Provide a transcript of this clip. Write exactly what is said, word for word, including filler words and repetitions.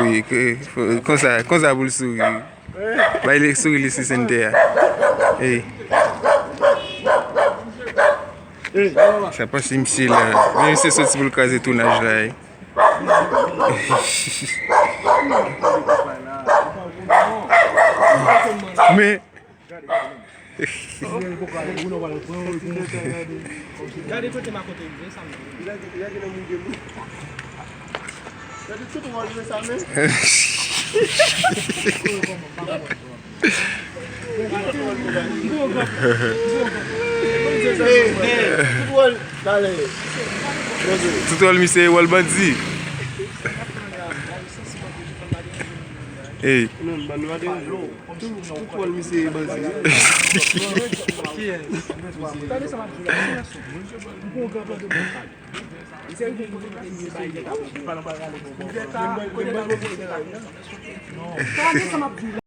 Wi, ke- fo- konsa, konsa pou l souri. Bay li souri li si sente a. Ey. Sa pase misye la. Men misye soti pou l kraze tounaj la, ey. Men Gade kote m a kote rive sa menm. Gade tout wòl rive sa menm. Tout wòl misye wòl bandi. Ey. Tout wòl misye bandi.